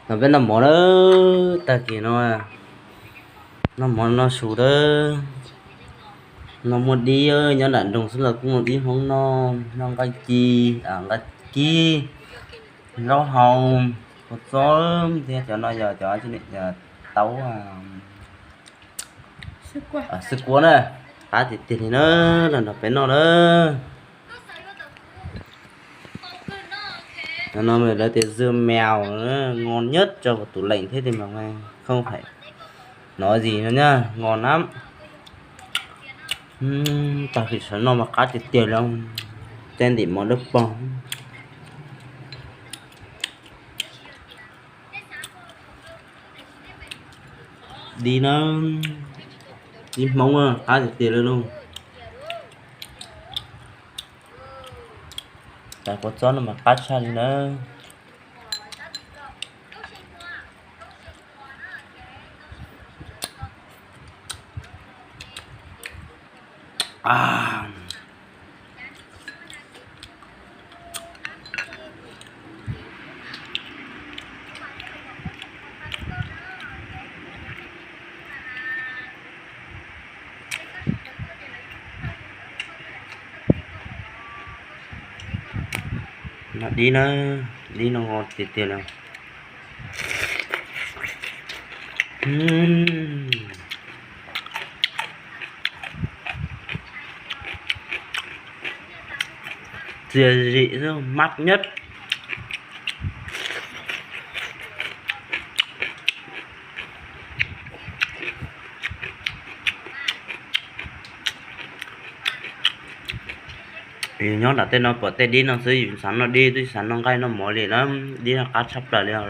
Los peb noj mov na, tag kis no noj mov noj su na. No muaj dib, nyob nram nroog xwb los kuj muaj dib Hmoob noj, noj nqaij ci, nqaij kib, zaub hau, kua txob thiab cov no yog cov taub xwb kuab na. Qab tiag tiag li na, los nrog peb noj na. No lawv tias dưa mèo ngon nhất cho vào tủ lạnh thế thì mà không phải nói gì nữa nhá, ngon lắm. Tag kis sawv noj mas qab tiag tiag li, caij ntim mov dawb paug. Dib na, dib Hmoob qab tiag tiag li lauj. Cov kua txob no mas qab tshaj li na. No dib na, dib no nqos tiag tiag li. Txias zim xwb, mát nhất. Yus nyob nram tej no pom tej dib no xwb yus xav noj dib, twb xav noj nqaij noj mov li na. Dib no qab tshaj plaws li os.